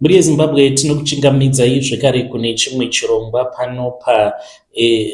Mhuri yeZimbabwe, tinokuchingamidzai zvekare kune chimwe chirongwa pano pa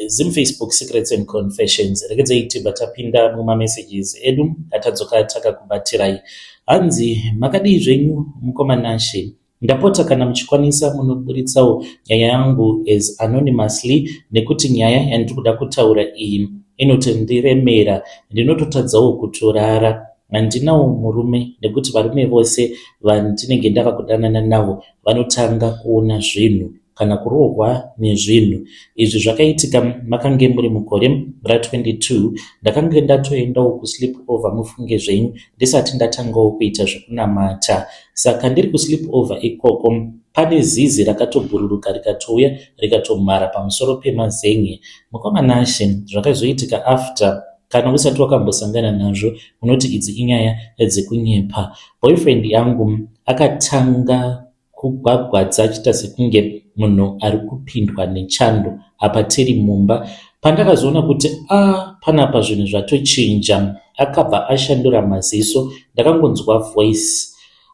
Zim Facebook Secrets and Confessions. Regedzai tibva tapinda mumamessages edu atadzoka takakubatirai. Hanzi, makadii zvenyu mukoma Nashe? Ndapota kana muchikwanisa munoburitsawo nyaya yangu as anonymously, nekuti nyaya yandiri kuda kutaura iyi inotondiremera, ndinototadzawo kutorara. Handinawo murume nekuti varume vose vandinenge ndava kudanana navo vanotanga kuona zvinhu kana kurohwa nezvinhu. Izvi zvakaitika makange muri mugore ra22. Ndakange ndatoendawo kusleep over, mufunge zvenyu, ndisati ndatangawo kuita zvekunamata. Saka ndiri kusleep over ikoko, pane zizi rakatobhururuka rikatouya rikatomhara pamusoro pemazen'e. Mukoma Nashe, zvakazoitika after, kana usati wakambosangana nazvo unoti idzi inyaya dzekunyepa. Boyfriend yangu akatanga kugwagwadza achiita sekunge munhu ari kupindwa nechando apa tiri mumba. Pandakazoona kuti a panapa zvinhu zvatochinja, akabva ashandura maziso. Ndakangonzwa voice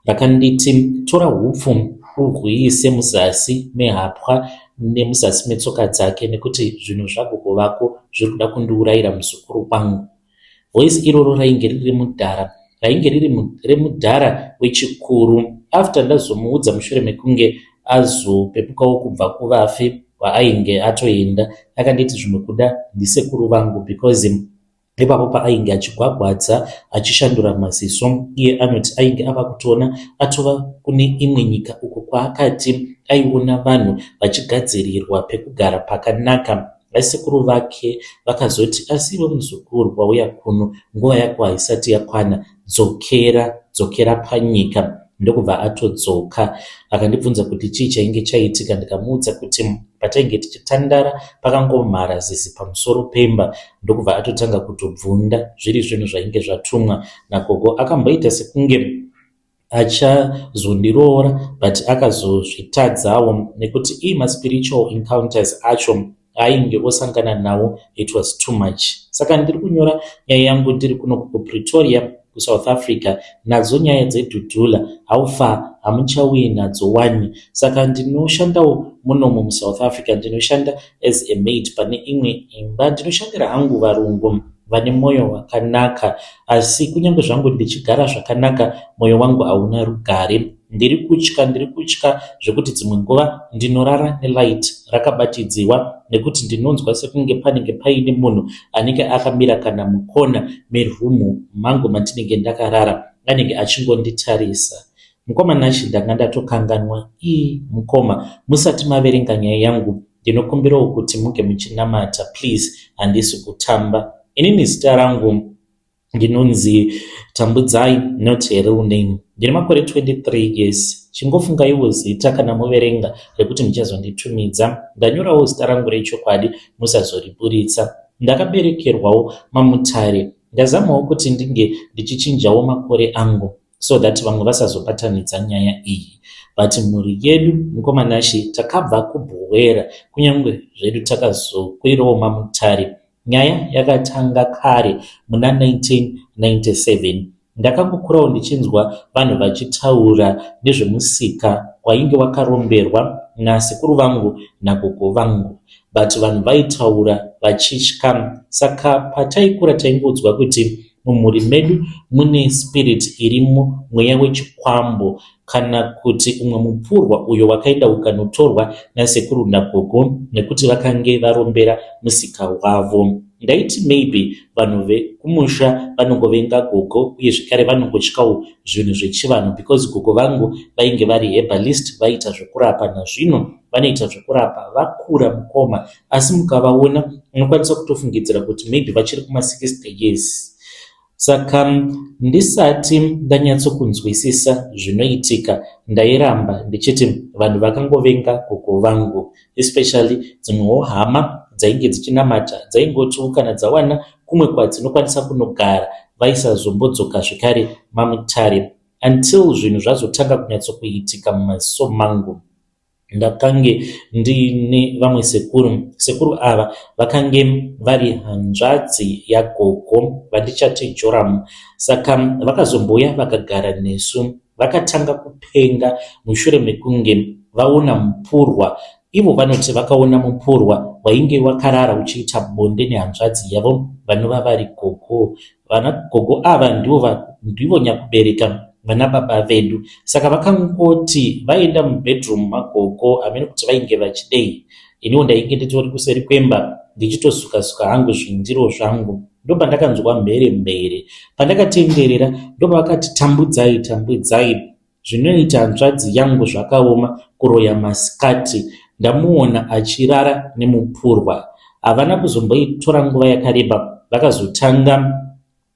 rakanditi, "Tora hupfu uhuise muzasi mehapwa nemuzasi metsoka dzake, nekuti zvinhu zvagogo vako zviri kuda kundiurayira muzukuru wangu." Voice iroro rainge riri mudhara, rainge riri remudhara wechikuru. After ndazomuudza mushure mekunge azopepukawo kubva kuvafi waainge atoenda, akanditi zvimwe kuda ndisekuru vangu, because ipapo paainge achigwagwadza achishandura maziso, iye anoti ainge ava kutoona atova kune imwe nyika, uko kwaakati aiona vanhu vachigadzirirwa pekugara pakanaka. Vasekuru vake vakazoti, "Asi iwe muzukuru, wauya kuno nguva yako haisati yakwana, dzokera, dzokera panyika." Ndokubva atodzoka. Akandibvunza kuti chii chainge chaitika, ndikamuudza kuti patainge tichitandara pakangomhara zizi pamusoro pemba, ndokubva atotanga kutobvunda, zviri zvinhu zvainge zvatumwa nagogo. Akamboita sekunge achazondiroora, but akazozvitadzawo nekuti ii maspiritual encounters acho ainge osangana nawo, it was too much. Saka ndiri kunyora nyaya yangu ndiri kuno kuPretoria, kuSouth Africa. Nadzo nyaya dzedhudhula haufa hamuchauyi nadzo wani. Saka ndinoshandawo munomu muSouth Africa, ndinoshanda as a maid pane imwe imba. Ndinoshandira hangu varungu vane mwoyo wakanaka, asi kunyange zvangu ndichigara zvakanaka, mwoyo wangu hauna rugare. Ndiri kutya, ndiri kutya zvekuti dzimwe nguva ndinorara nelight rakabatidziwa, nekuti ndinonzwa sekunge panenge paine munhu anenge akamira kana mukona meroom mangu mandinenge ndakarara, anenge achingonditarisa. Mukoma Nashe, ndanga ndatokanganwa. Ii mukoma, musati maverenga nyaya yangu, ndinokumbirawo kuti muge muchinamata please, handisi kutamba. Inini zita rangu ndinonzi Tambudzai, not a real name. Ndine makore 23 years. Chingofungaiwo zita kana muverenga rekuti muchazonditumidza. Ndanyorawo zita rangu rechokwadi, musazoriburitsa. Ndakaberekerwawo maMutare. Ndazamawo kuti ndinge ndichichinjawo makore angu so that vamwe vasazobatanidza nyaya iyi, but mhuri yedu, mukoma Nashe, takabva kuBhuwera, kunyange zvedu takazokwirawo maMutare. Nyaya yakatanga kare muna 1997. Ndakangokurawo ndichinzwa vanhu vachitaura nezvemusika wainge wakaromberwa nasekuru vangu nagogo vangu, but vanhu vaitaura vachitya. Saka pataikura taingodzwa kuti mumhuri medu mune spirit irimo, mweya wechikwambo kana kuti umwe mupurwa uyo wakaenda ukanotorwa nasekuru nagogo nekuti vakange varombera musika wavo. Ndaiti maybe vanhu vekumusha vanongovenga gogo, uye zvekare vanongotyawo zvinhu zvechivanhu, because gogo vangu vainge vari herbalist, vaiita zvekurapa. Nazvino vanoita zvekurapa, vakura mukoma, asi mukavaona unokwanisa kutofungidzira kuti maybe vachiri kuma60 years. Saka ndisati ndanyatsokunzwisisa zvinoitika, ndairamba ndichiti vanhu vakangovenga gogo vangu, especially dzimwewo hama dzainge dzichinamata dzaingotiwo kana dzawana kumwe kwadzinokwanisa kunogara, vaisazombodzoka zvekare maMutare, until zvinhu zvazotanga kunyatsokuitika mumaziso mangu. Ndakange ndiine vamwe sekuru. Sekuru ava vakange vari hanzvadzi yagogo, vandichati Joram. Saka vakazombouya vakagara nesu. Vakatanga kupenga mushure mekunge vaona mupurwa. Ivo vanoti vakaona mupurwa wainge wakarara uchiita bonde nehanzvadzi yavo vanova vari gogo. Vana gogo ava ndivo nyakubereka vana baba vedu. Saka vakangoti vaenda mubedroom magogo, hameno kuti vainge vachidei. Iniwo ndainge nditori kuseri kwemba ndichitosuka-suka hangu zvindiro zvangu. Ndopandakanzwa mhere mhere. Pandakatenderera ndopavakati tambudzai tambudzai. Zvinoita hanzvadzi yangu zvakaoma kuroya masikati ndamuona achirara nemupurwa. Havana kuzomboitora nguva yakareba vakazotanga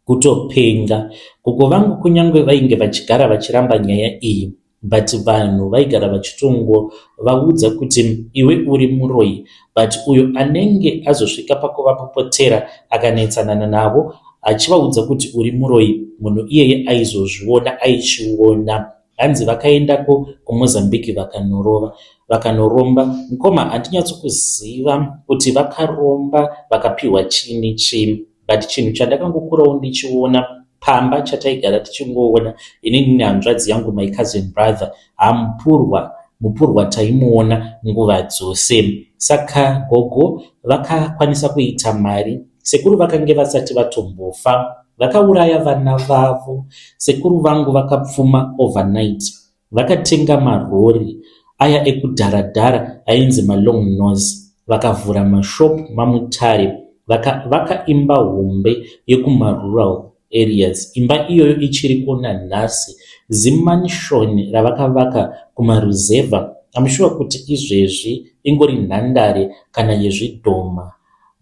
kutopenga. Gogo vangu kunyange vainge vachigara vachiramba nyaya iyi but vanhu vaigara vachitongovaudza kuti iwe uri muroyi but uyo anenge azosvika pakuvapopotera akanetsanana navo achivaudza kuti uri muroyi munhu iyeye aizozviona aichiona. Hanzi vakaendako kuMozambique vakanorova vakanoromba. Mukoma handinyatsokuziva kuti vakaromba vakapiwa chii nechii but chinhu chandakangokurawo ndichiona pamba chataigara tichingoona inini nehanzvadzi yangu my cousin brother hamupurwa mupurwa taimuona nguva dzose. Saka gogo vakakwanisa kuita mari sekuru vakange vasati vatombofa. Vakauraya vana vavo. Sekuru vangu vakapfuma overnight. Vakatenga marori aya ekudhara-dhara ainzi malong nose. Vakavhura mashop maMutare. Vakavaka imba hombe yekumarural areas. Imba iyoyo ichiriko nanhasi. Zimansion ravakavaka kumaruzevha. I'm sure kuti izvezvi ingori nhandare kana yezvidhoma.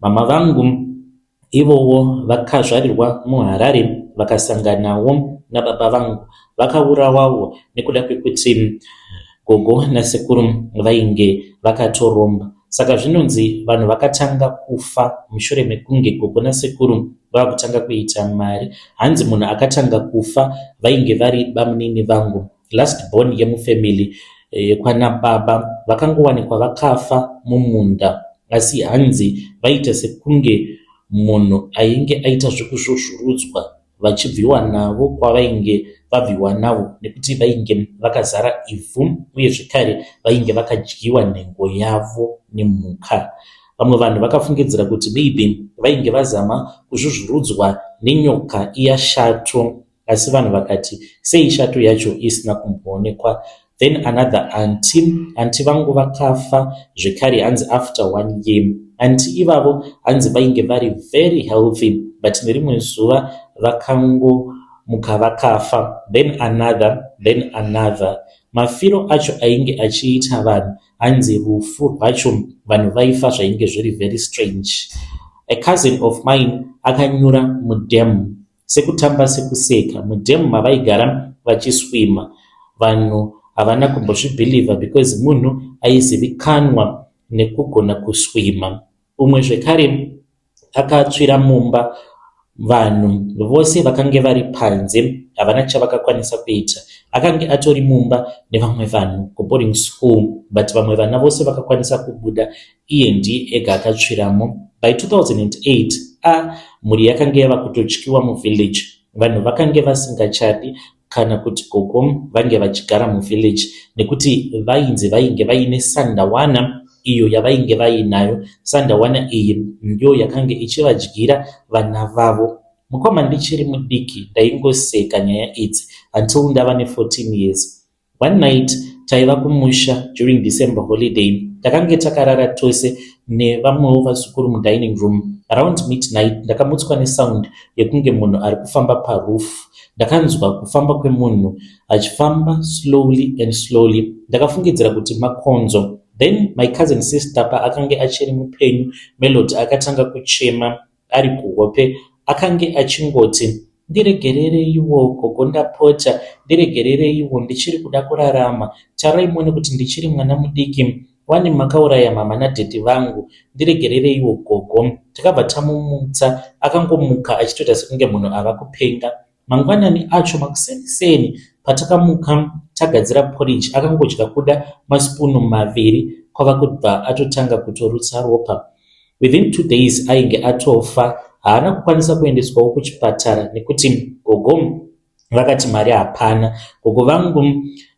Mama vangu ivowo vakazvarirwa muHarare vakasanganawo nababa vangu. Vakaurawawo nekuda kwekuti gogo nasekuru vainge vakatoromba. Saka zvinonzi vanhu vakatanga kufa mushure mekunge gogo nasekuru vavakutanga kuita mari. Hanzi munhu akatanga kufa vainge vari bamunini vangu last born yemufamily yekwana baba vakangowanikwa vakafa mumunda asi hanzi vaita sekunge munhu ainge aita zvekuzvuzvurudzwa vachibviwa navo kwavainge vabviwa navo nekuti vainge vakazara ivhu uye zvekare vainge vakadyiwa nhengo yavo nemhuka. Vamwe vanhu vakafungidzira kuti maybe vainge vazama kuzvuzvurudzwa nenyoka iya shato asi vanhu vakati sei shato yacho isina kumboonekwa. Then another auntie, auntie vangu vakafa zvekare hanzi after one year. Auntie ivavo hanzi vainge vari very healthy but nerimwe zuva vakangomuka vakafa. Then another, then another. Mafiro acho ainge achiita vanhu hanzi rufu rwacho vanhu vaifa zvainge zviri very strange. A cousin of mine akanyura mudam sekutamba sekuseka mudam mavaigara vachiswima. Vanhu havana kumbozvibhilivha because munhu aizivikanwa nekugona kuswima. Umwe zvekare akatsvira mumba vanhu vose vakange vari panze havana chavakakwanisa kuita. Akange atori mumba nevamwe vanhu kuboarding school but vamwe vana vose vakakwanisa kubuda iye ndiye ega akatsviramo. By 2008 a mhuri yakange yava kutotyiwa muvillage. Vanhu vakange vasingachadi kana kuti gogo vange vachigara muvillage nekuti vainzi vainge vaine sandawana iyo yavainge vainayo. Sandawana iyi ndiyo yakange ichivadyira vana vavo. Mukoma ndichiri mudiki ndaingoseka nyaya idzi until ndava ne14 years. One night taiva kumusha during December holiday. Takange takarara tose nevamwewo vazukuru mudining room. Around midnight ndakamutswa nesound yekunge munhu ari kufamba paroof. Ndakanzwa kufamba kwemunhu achifamba slowly and slowly. Ndakafungidzira kuti makonzo. Then my cousin sister paakange achiri mupenyu Melody akatanga kuchema ari kuhope. Akange achingoti ndiregerereiwo gogo ndapota ndiregerereiwo ndichiri kuda kurarama tarai muone kuti ndichiri mwana mudiki wani makauraya mama nadhedhi vangu ndiregerereiwo gogo. Takabva tamumutsa akangomuka achitoita sekunge munhu ava kupenga. Mangwanani acho makuseni-seni patakamuka tagadzira porridge akangodya kuda masipunu maviri kwava kubva atotanga kutorutsa ropa. Within 2 days ainge atofa. Haana kukwanisa kuendeswawo kuchipatara nekuti gogo Vakati mari hapana. Gogo vangu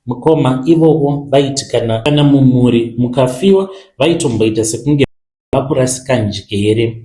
mukoma ivovo vaiti kana, kana mumhuri mukafiwa vaitomboita sekunge vakurasika njere.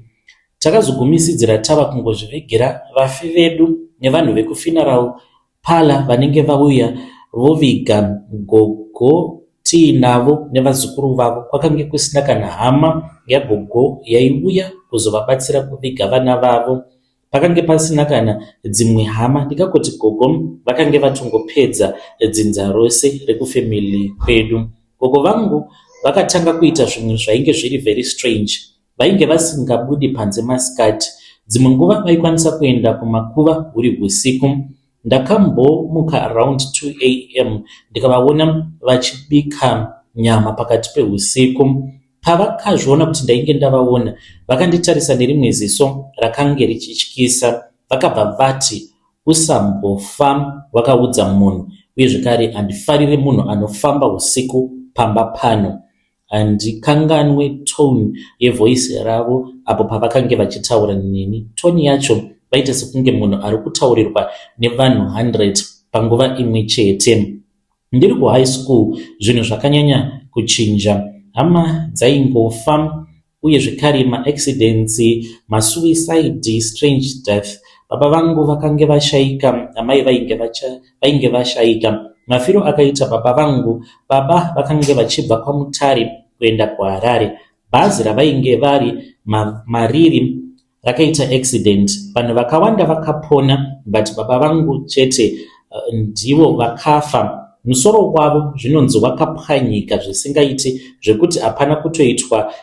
Takazogumisidzira tava kungozvivigira vafi vedu nevanhu vekufuneral parlour vanenge vauya voviga gogo tiinavo nevazukuru vavo. Kwakange kusina kana hama yagogo yaiuya kuzovabatsira kuviga vana vavo. Pakange pasina kana dzimwe hama ndingagoti gogo vakange vatongopedza dzinza rose rekufamily kwedu. Gogo vangu vakatanga kuita zvimwe zvainge zviri very strange. Vainge vasingabudi panze masikati. Dzimwe nguva vaikwanisa kuenda kumakuva huri husiku. Ndakambomuka around 2 am ndikavaona vachibika nyama pakati pehusiku. Pavakazviona kuti ndainge ndavaona, vakanditarisa nerimwe ziso rakange richityisa. Vakabva vati, "Usambofa wakaudza munhu uye zvekare handifariri munhu anofamba usiku pamba pano." Handikanganwe tone yevoice ravo apo pavakange vachitaura neni. Tone yacho vaita sekunge munhu ari kutaurirwa nevanhu 100 panguva imwe chete. Ndiri kuhigh school zvinhu zvakanyanya kuchinja. Hama dzaingofa uye zvekare maaccidents, masuicide, strange death. Baba vangu vakange vashaika, amai vainge vashaika. Mafiro akaita baba vangu, baba vakange vachibva kwaMutare kuenda kuHarare. Bhazi ravainge vari mariri rakaita accident. Vanhu vakawanda vakapona but baba vangu chete ndivo vakafa. Musoro wavo zvinonzi wakapwanyika zvisingaiti zvekuti hapana kutoitwa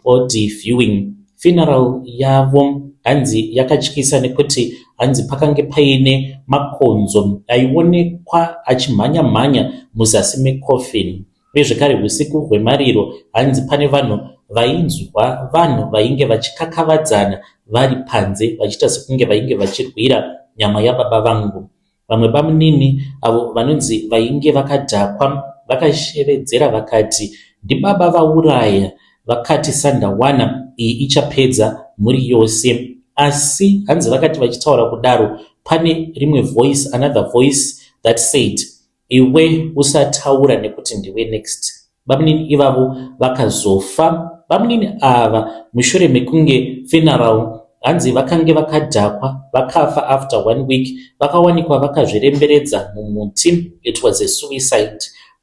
body viewing. Funeral yavo hanzi yakatyisa nekuti hanzi pakange paine makonzo aionekwa achimhanya-mhanya muzasi mecoffin. Uye zvekare usiku hwemariro hanzi pane vanhu vainzwa vanhu vainge vachikakavadzana vari panze vachiita sekunge vainge vachirwira nyama yababa vangu. Vamwe bamunini avo vanonzi vainge vakadhakwa vakashevedzera vakati ndibaba vauraya vakati sandawana iyi ichapedza mhuri yose. Asi hanzi vakati vachitaura kudaro pane rimwe voice, another voice that said, "Iwe usataura nekuti ndiwe next." Bamunini ivavo vakazofa. Bamunini ava mushure mekunge funeral hanzi vakange vakadhakwa vakafa after one week vakawanikwa vakazviremberedza mumuti. It was a suicide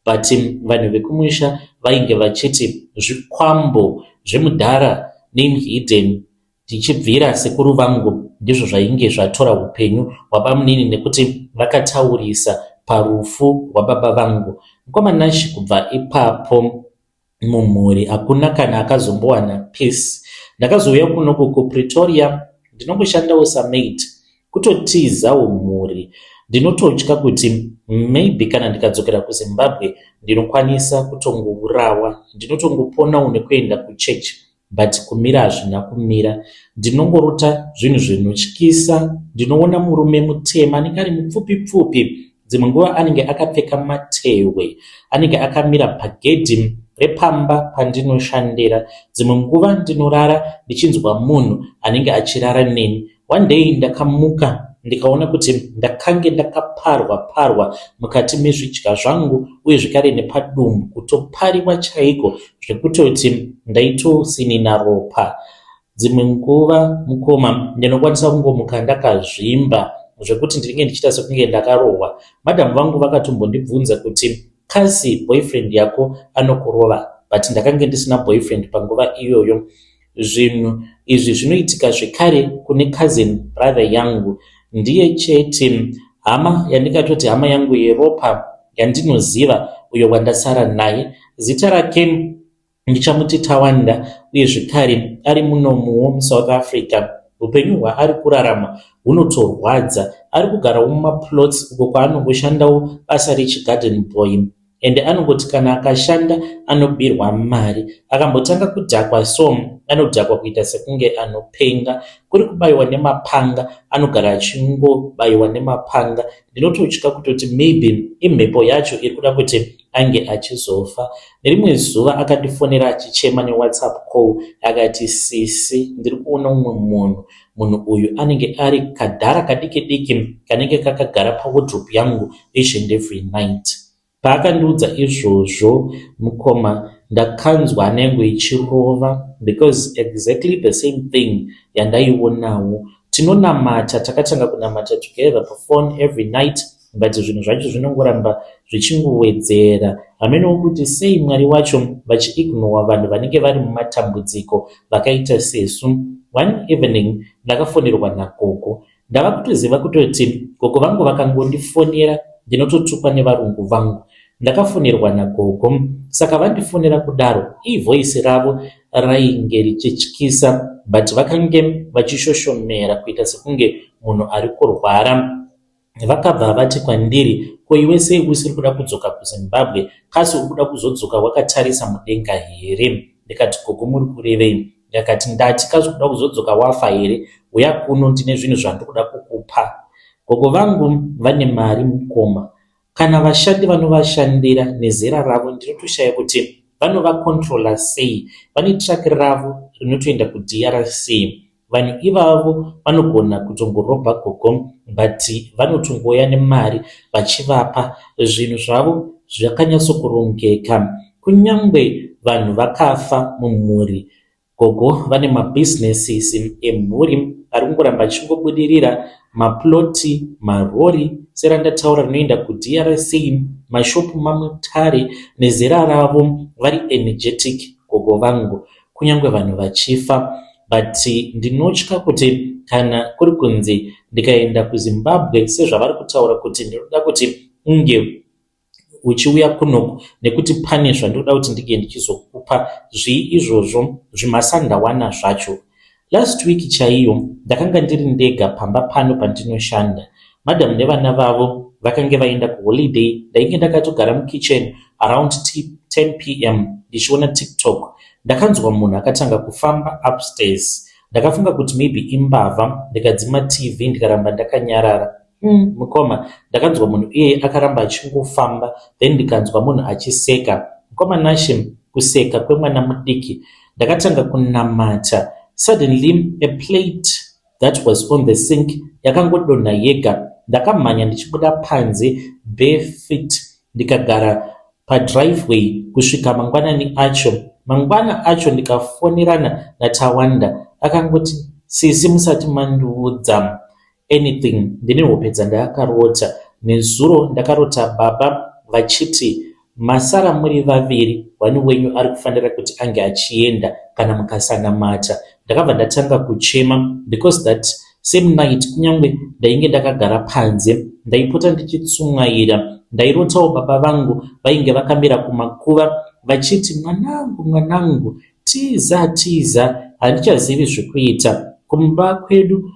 but vanhu vekumusha vainge vachiti zvikwambo zvemudhara name hidden tichibvira sekuru vangu ndizvo zvainge zvatora upenyu hwabamunini nekuti vakataurisa parufu rwababa vangu. Mukoma Nash, kubva ipapo mumhuri hakuna kana akazombowana peace. Ndakazouya kunoku kuPretoria ndinongoshandawo samaid kutotizawo mhuri. Ndinototya kuti maybe kana ndikadzokera kuZimbabwe ndinokwanisa kutongourawa. Ndinotongoponawo nekuenda kuchechi but kumira hazvina kumira. Ndinongorota zvinhu zvinotyisa. Ndinoona murume mutema anenge ari mupfupi pfupi. Dzimwe nguva anenge akapfeka matehwe. Anenge akamira pagedhi repamba pandinoshandira. Dzimwe nguva ndinorara ndichinzwa munhu anenge achirara neni. One day ndakamuka ndikaona kuti ndakange ndakaparwa parwa mukati mezvidya zvangu uye zvekare nepadumbu kutopariwa chaiko zvekutoti ndaitosinina ropa. Dzimwe nguva mukoma ndinokwanisa kungomuka ndakazvimba zvekuti ndinenge ndichiita sekunge ndakarohwa. Madhamu vangu vakatombondibvunza kuti kasi boyfriend yako anokurova but ndakange ndisina boyfriend panguva iyoyo. Zvinhu izvi zvinoitika zvekare kune cousin brother yangu. Ndiye chete hama yandingatoti hama yangu yeropa yandinoziva uyo wandasara naye. Zita rake ndichamuti Tawanda uye zvekare ari munomuwo muSouth Africa. Upenyu hwaari kurarama hunotorwadza. Ari kugarawo mumaplots uko kwaanongoshandawo basa rechigarden boy ende anongoti kana akashanda anobirwa mari. Akambotanga kudhakwa so anodhakwa kuita sekunge anopenga. Kuri kubayiwa nemapanga anogara achingobayiwa nemapanga. Ndinototya kutoti maybe imhepo yacho iri kuda kuti ange achizofa. Nerimwe zuva akandifonera achichema neWhatsApp call akati sisi ndiri kuona umwe munhu, munhu uyu anenge ari kadhara kadiki diki kanenge kakagara pawardrobe yangu each and every night. Paakandiudza izvozvo mukoma ndakanzwa hana yangu ichirova because exactly the same thing yandaionawo. Tinonamata, takatanga kunamata together pafone every night but zvinhu zvacho zvinongoramba zvichingowedzera. Hamenowo kuti sei Mwari wacho vachiignora vanhu vanenge vari mumatambudziko vakaita sesu. One evening ndakafonerwa nagogo. Ndava kutoziva kutoti gogo vangu vakangondifonera ndinototukwa nevarungu vangu. Ndakafonerwa nagogo saka vandifonera kudaro ivoice ravo rainge richityisa but vakange vachishoshomera kuita sekunge munhu ari kurwara. Vakabva vati kwandiri ko iwe sei usiri kuda kudzoka kuZimbabwe kasi uri kuda kuzodzoka wakatarisa mudenga here? Ndikati gogo muri kurevei? Ndakati ndati kasi kuda kuzodzoka wafa here? Uya kuno ndine zvinhu zvandiri kuda kukupa. Gogo vangu vane mari mukoma. Kana vashandi vanovashandira nezera ravo ndinotoshaya kuti vanovakontrola sei. Vane truck ravo rinotoenda kuDRC. Vanhu ivavo vanogona kutongorobha gogo but vanotongouya nemari vachivapa. Zvinhu zvavo zvakanyatsokurongeka. Kunyangwe vanhu vakafa mumhuri, gogo vane mabhizinesisi emhuri ari kungoramba achingobudirira. Maploti, marori serandataura rinoenda kuDRC, mashopu mamutare nezera ravo vari energetic gogo vangu. Kunyangwe vanhu vachifa but ndinotya kuti kana kuri kunzi ndikaenda kuZimbabwe sezvavari kutaura kuti ndinoda kuti unge uchiuya kunoku nekuti pane zvandinoda kuti ndinge ndichizokupa zvii izvozvo zvimasandawana zvacho. Last week chaiyo ndakanga ndiri ndega pamba pano pandinoshanda. Madam nevana vavo vakange vaenda kuholiday. Ndainge ndakatogara mukitchen around 10 p.m ndichiona TikTok. Ndakanzwa munhu akatanga kufamba upstairs. Ndakafunga kuti maybe imbavha ndikadzima TV ndikaramba ndakanyarara. Mukoma ndakanzwa munhu iyeye akaramba achingofamba then ndikanzwa munhu achiseka. Mukoma Nashe kuseka kwemwana mudiki. Ndakatanga kunamata. Suddenly a plate that was on the sink yakangodonha yega. Ndakamhanya ndichibuda panze bare feet ndikagara padriveway kusvika mangwanani acho. Mangwana acho ndikafonerana naTawanda akangoti sisi musati mandiudza anything ndine hope dzandakarota. Nezuro ndakarota baba vachiti masara muri vaviri one wenyu ari kufanira kuti ange achienda kana mukasanamata. Ndakabva ndatanga kuchema because that same night kunyange ndainge ndakagara panze ndaipota ndichitsumwaira. Ndairotawo baba vangu vainge vakamira kumakuva vachiti mwanangu mwanangu tiza tiza handichazivi zvekuita. Kumba kwedu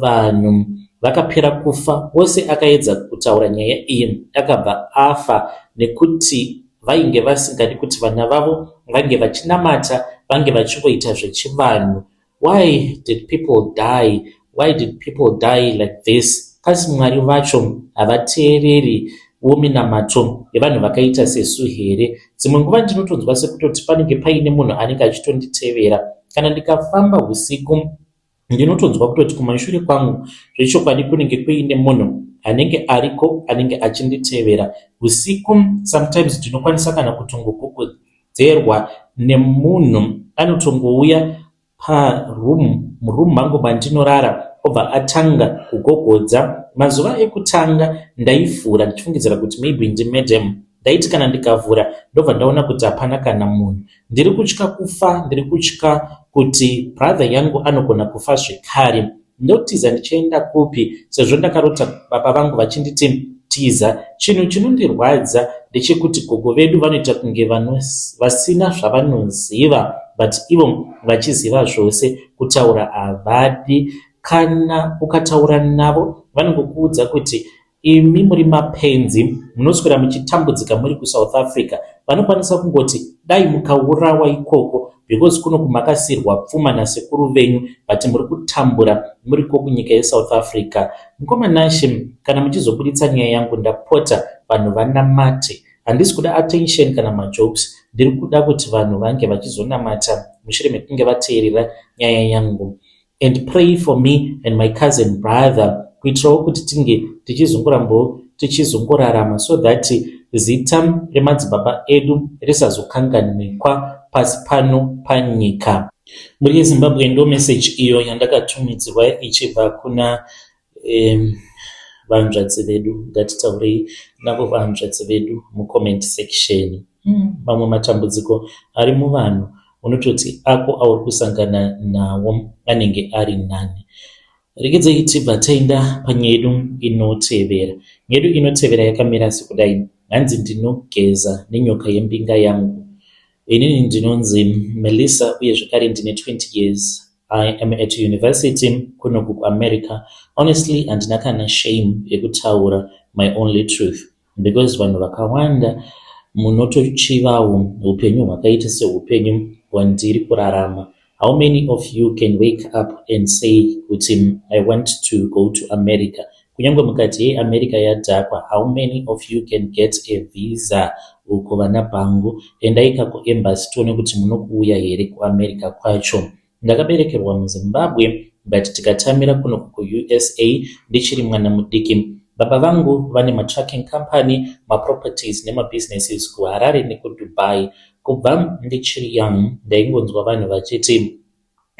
vanhu vakapera kufa wose akaedza kutaura nyaya iyi akabva afa nekuti vainge vasingadi kuti vana vavo vange vachinamata vange vachingoita zvechivanhu. Why did people die? Why did people die like this? Kasi Mwari vacho havateereri minamato yevanhu vakaita sesu here? Dzimwe nguva ndinotonzwa sekutoti panenge paine munhu anenge achitonditevera. Kana ndikafamba usiku ndinotonzwa kutoti kumashure kwangu zvechokwadi kunenge kuine munhu anenge ariko anenge achinditevera. Usiku sometimes ndinokwanisa kana kutongogogodzerwa nemunhu anotongouya paroom muroom mangu mandinorara obva atanga kugogodza. Mazuva ekutanga ndaivhura ndichifungidzira kuti maybe ndimadam. Ndaiti kana ndikavhura ndobva ndaona kuti hapana kana munhu. Ndiri kutya kufa, ndiri kutya kuti brother yangu anogona kufa zvekare. Ndotiza ndichienda kupi sezvo ndakarota baba vangu vachinditi tiza. Chinhu chinondirwadza ndechekuti gogo vedu vanoita kunge vasina zvavanoziva but ivo vachiziva zvose. Kutaura havadi. Kana ukataura navo vanongokuudza kuti imi muri mapenzi munoswera muchitambudzika muri kuSouth Africa. Vanokwanisa kungoti dai mukaurawa ikoko because kuno kumakasirwa pfuma nasekuru venyu but muri kutambura muriko kunyika yeSouth Africa. Mukoma Nashe kana muchizobuditsa nyaya yangu ndapota vanhu vanamate. Handisi kuda attention kana majokes. Ndiri kuda kuti vanhu vange vachizonamata mushure mekunge vateerera nyaya yangu. And pray for me and my cousin brother kuitirawo kuti tinge tichizongorambawo tichizongorarama so that zita remadzibaba edu risazokanganwikwa pasi pano panyika. Mhuri yeZimbabwe, ndo message iyo yandakatumidzirwa ichibva kuna vanzvadzi vedu. Ngatitaurei navo vanzvadzi vedu mucomment section. Mamwe matambudziko ari muvanhu, unototi ako auri kusangana nawo anenge ari nani. Regedzai tibva taenda panyaya yedu inotevera. Nyaya yedu inotevera yakamira sekudai. Hanzi, "Ndinogeza nenyoka yembinga yangu." Inini ndinonzi Melissa, uye zvekare ndine 20 years. I am at university kunoku kuAmerica. Honestly, handina kana shame yekutaura my only truth, because vanhu vakawanda munotochivawo upenyu hwakaita seupenyu hwandiri kurarama. How many of you can wake up and say kuti, "I want to go to America"? Kunyange mukati, "Hei, America yadhakwa," how many of you can get a visa uko? Vana bhangu, endai kuembassy tione kuti munokuuya here kuAmerica kwacho. Ndakaberekerwa muZimbabwe, but tikatamira kuno kuUSA ndichiri mwana mudiki. Baba vangu vane matrucking company, maproperties nemabusinesses kuHarare nekuDubai. Kubva ndichiri young ndaingonzwa vanhu vachiti,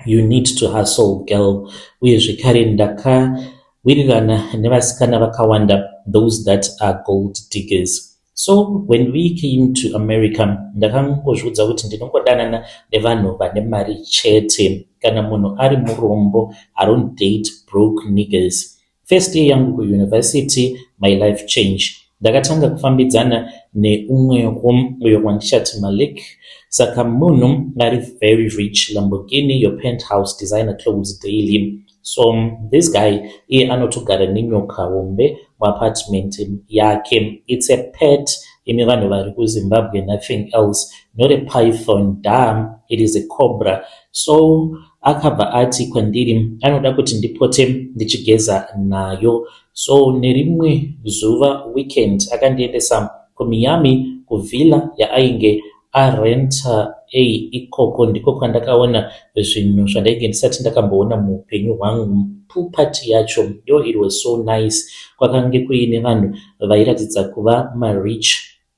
"You need to hustle, girl." Uye zvekare ndakawirirana nevasikana vakawanda, those that are gold diggers. So when we came to America, ndakangozviudza kuti ndinongodanana nevanhu vane mari chete. Kana munhu ari murombo, I don't date broke niggers. First year yangu kuuniversity, my life change. Ndakatanga kufambidzana neumwewo uyo wandichati Malik. Saka munhu ari very rich, Lamborghini, your penthouse, designer clothes daily. So this guy, iye anotogara nenyoka hombe muapartment yake. It's a pet, imi vanhu vari kuZimbabwe, nothing else. Not a python dam, it is a cobra. So akabva ati kwandiri anoda kuti ndipote ndichigeza nayo. So nerimwe zuva weekend akandiendesa kuMiami, kuvilla yaainge arenta. Ei, ikoko ndiko kwandakaona zvinhu zvandainge ndisati ndakamboona muupenyu hwangu. Pool party yacho yo, it was so nice. Kwakange kuine vanhu vairatidza kuva marich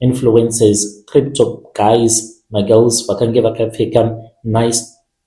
influencers, crypto guys. Magirls vakange vakapfeka nice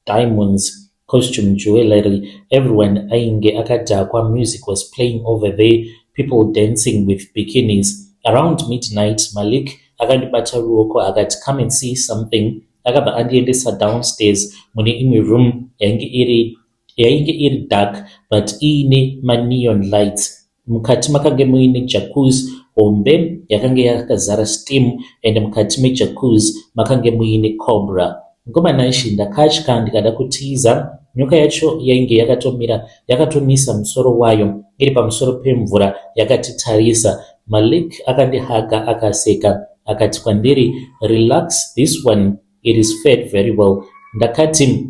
diamonds, costume jewellery. Everyone ainge akadhakwa. Music was playing over there, people dancing with bikinis. Around midnight, Malik akandibata ruoko akati, "Come and see something." Akabva andiendesa downstairs mune imwe room yainge iri dark but iine maneon lights. Mukati makange muine jacuzzi hombe yakange yakazara steam, and mukati mejacuzzi makange muine cobra. Ngomanaishi, ndakatya ndikada kutiza. Nyoka yacho yainge yakatomira, yakatomisa musoro wayo iri pamusoro pemvura, yakatitarisa. Malik akandihaga, akaseka, akati kwandiri, "Relax, this one, it is fed very well." Ndakati,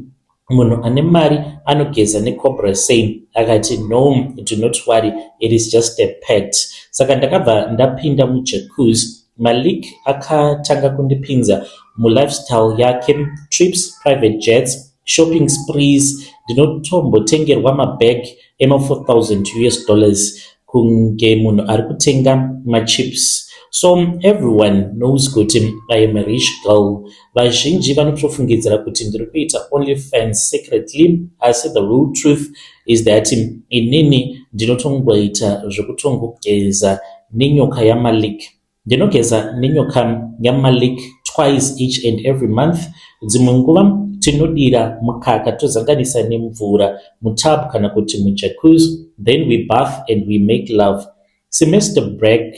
"Munhu ane mari anogeza necobra sei?" Akati, "No, do not worry, it is just a pet." Saka ndakabva ndapinda mujacuzzi. Malik akatanga kundipinza mulifestyle yake: trips, private jets, shopping sprees. Ndinotombotengerwa mabag ema-4000 US dollars kunge munhu ari kutenga machips. So everyone knows kuti I am a rich girl. Vazhinji vanotofungidzira kuti ndiri kuita OnlyFans secretly, asi the real truth is that inini ndinotongoita zvekutongogeza nenyoka yaMalik. Ndinogeza nenyoka yaMalik twice each and every month. Dzimwe nguva tinodira mukaka, tozanganisa nemvura mutub kana kuti mujacuzzi, then we bath and we make love. Semester break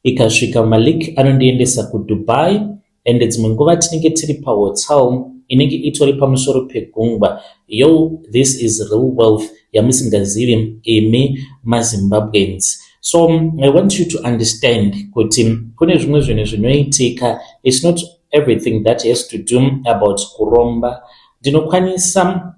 ikasvika, Malik anondiendesa kuDubai, and dzimwe nguva tinenge tiri pahotel inenge itori pamusoro pegungwa. Yo, this is real wealth yamusingazivi imi maZimbabweans. So I want you to understand kuti kune zvimwe zvinhu zvinoitika. It's not everything that has to do about kuromba. Ndinokwanisa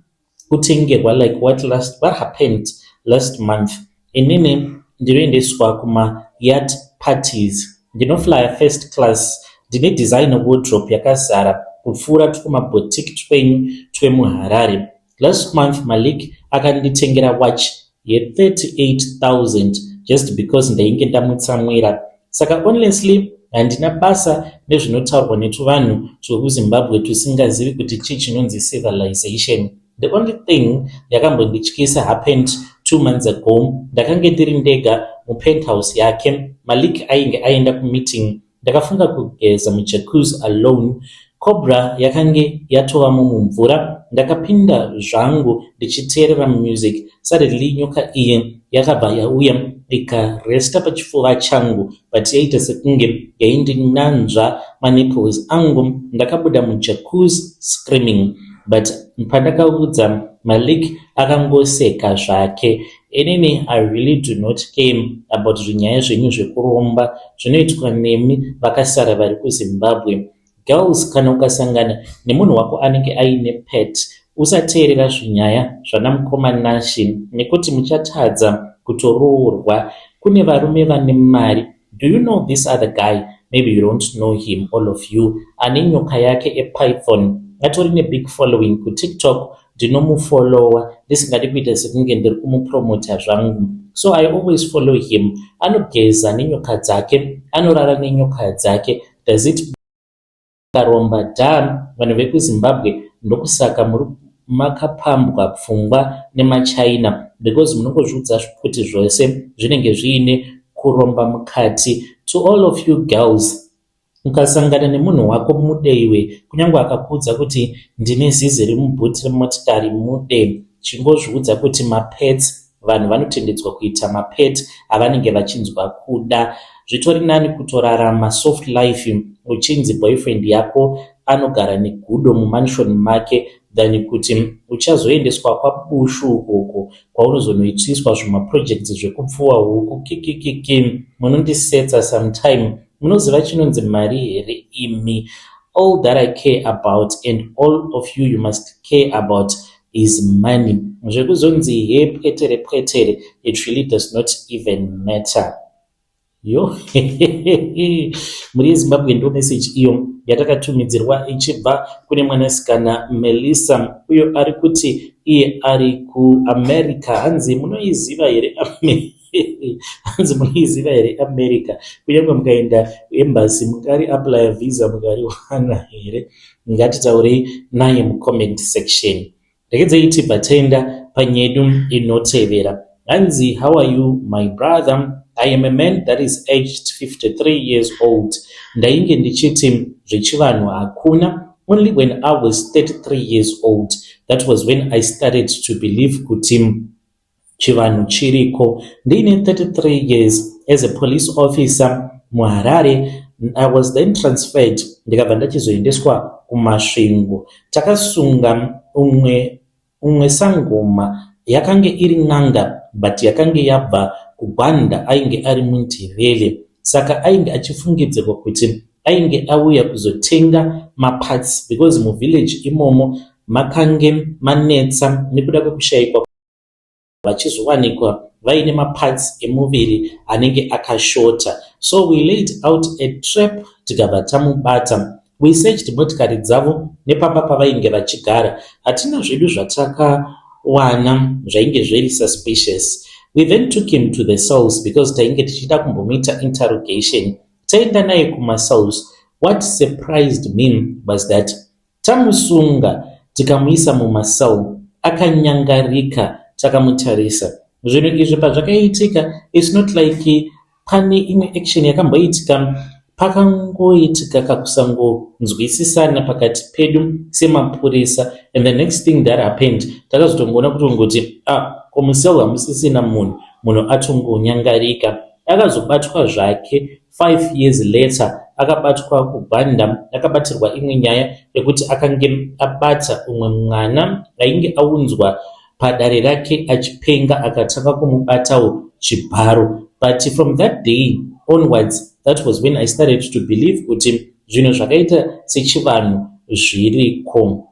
kutengerwa like what happened last month. Inini ndinoendeswa kumayacht parties. Ndinoflya first class, ndine designer wardrobe yakazara kupfuura twumaboutique twenyu twemuHarare. Last month Malik akanditengera watch ye38,000 just because ndainge ndamutsamwira. Saka honestly handina basa nezvinotaurwa netuvanhu twekuZimbabwe tusingazivi kuti chii chinonzi civilization. The only thing yakambondityisa happened 2 months ago. Ndakange ndiri ndega mupenthouse yake. Malik ainge aenda kumeeting. Ndakafunga kugeza mujacuzzi alone. Cobra yakange yatovamo mumvura. Ndakapinda zvangu ndichiteerera music. Suddenly nyoka iyi yakabva yauya ikaresta pachifuva changu, but yaita sekunge yaindinanzva manipples angu. Ndakabuda mujacuzzi screaming, but pandakaudza Malik akangoseka zvake. Inini I really do not care about zvinyaya zvenyu zvekuromba zvinoitwa nemi vakasara vari kuZimbabwe. Girls, kana ukasangana nemunhu wako anenge aine pet, usateerera zvinyaya zvana mukoma Nashi nekuti muchatadza kutoroorwa. Kune varume vane mari. Do you know this other guy? Maybe you don't know him, all of you. Ane nyoka yake epython, atori nebig following kuTikTok. Ndinomufollowa ndisingadi kuita sekunge ndiri kumupromota zvangu, so I always follow him. Anogeza nenyoka dzake, anorara nenyoka dzake. Does it karomba dha vanhu vekuZimbabwe? Ndokusaka muri makapambwa pfungwa nemaChina, because munongozviudza kuti zvose zvinenge zviine kuromba mukati. To all of you girls, ukasangana nemunhu wako, mudeiwe. Kunyange akakuudza kuti ndine zizi remubhuti remotikari, mude. Chingozviudza kuti mapets, vanhu vanotendedzwa kuita mapet avanenge vachinzwa kuda. Zvitori nani kutorarama soft life uchinzi boyfriend yako anogara negudo mumansion make than kuti uchazoendeswa kwaBushu ukoko kwaunozonoitiswa zvimaprojects zvekupfuwa huku. Kikikiki, munondisetsa sometime. Munoziva chinonzi mari here imi? All that I care about and all of you, you must care about is money. Zvekuzonzi he pwetere pwetere, it really does not even matter. Yo, mhuri yeZimbabwe, ndo meseji iyo yatakatumidzirwa ichibva kune mwanasikana Melissa, uyo ari kuti iye ari kuAmerica. Hanzi munoiziva here? Hanzi munoiziva here America? Kunyange mukaenda embassy mungari applya visa, mungariwana here? Ngatitaurei naye mucomment section. Regedzei tibva taenda panyedu inotevera. Hanzi, "How are you, my brother? I am a man that is aged 53 years old. Ndainge ndichiti zvechivanhu hakuna. Only when I was 33 years old, that was when I started to believe kuti chivanhu chiriko. Ndiine 33 years, as a police officer muHarare, I was then transferred, ndikabva ndachizoendeswa kuMasvingo. Takasunga umwe sangoma, yakange iri n'anga, but yakange yabva kuGwanda. Ainge ari muNdebele, saka ainge achifungidzirwa kuti ainge auya kuzotenga maparts, because muvillage imomo makange manetsa nekuda kwekushayikwa, vachizowanikwa vaine maparts emuviri anenge akashota. So we laid out a trap, tikabva tamubata. We searched motikari dzavo nepamba pavainge vachigara. Hatina zvedu zvatakawana zvainge zviri suspicious. We then took him to the cells because tainge tichida kumbomuita interrogation. Taenda naye kumacells, what surprised me was that tamusunga tikamuisa mumacell, akanyangarika takamutarisa. Zvinhu izvi pazvakaitika, it's not like pane imwe action yakamboitika. Pakangoitika kakusangonzwisisana pakati pedu semapurisa, and the next thing that happened, takazotongoona kutongoti, ah, komucell hamusisina munhu, munhu atongonyangarika." Akazobatwa zvake 5 years later. Akabatwa kuGwanda, akabatirwa imwe nyaya yekuti akange abata umwe mwana ainge aunzwa padare rake achipenga, akatanga kumubatawo chibharo. But from that day onwards, that was when I started to believe kuti zvinhu zvakaita sechivanhu zviriko.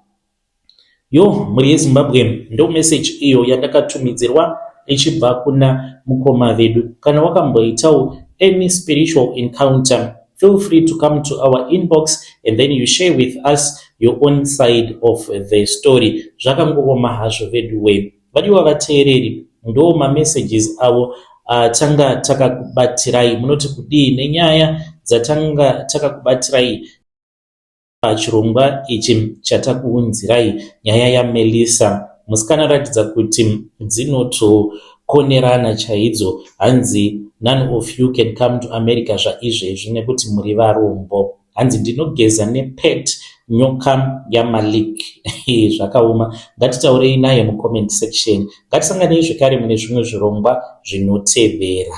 Yo, mhuri yeZimbabwe, ndo meseji iyo yandakatumidzirwa ichibva kuna mukoma vedu. Kana wakamboitawo any spiritual encounter, feel free to come to our inbox and then you share with us your own side of the story. Zvakangooma hazvo veduwe. Vadiwa vateereri, ndo mamessages avo atanga takakubatirai. Munoti kudii nenyaya dzatanga takakubatirai pachirongwa ichi chatakuunzirai, nyaya yaMelissa, musikana aratidza kuti dzinotokonerana chaidzo? Hanzi, "None of you can come to America zvaizvezvi nekuti muri varombo." Hanzi, "Ndinogeza nepet nyoka yaMalik." Zvakaoma. Ngatitaurei naye mucomment section. Ngatisanganei zvekare mune zvimwe zvirongwa zvinotevera.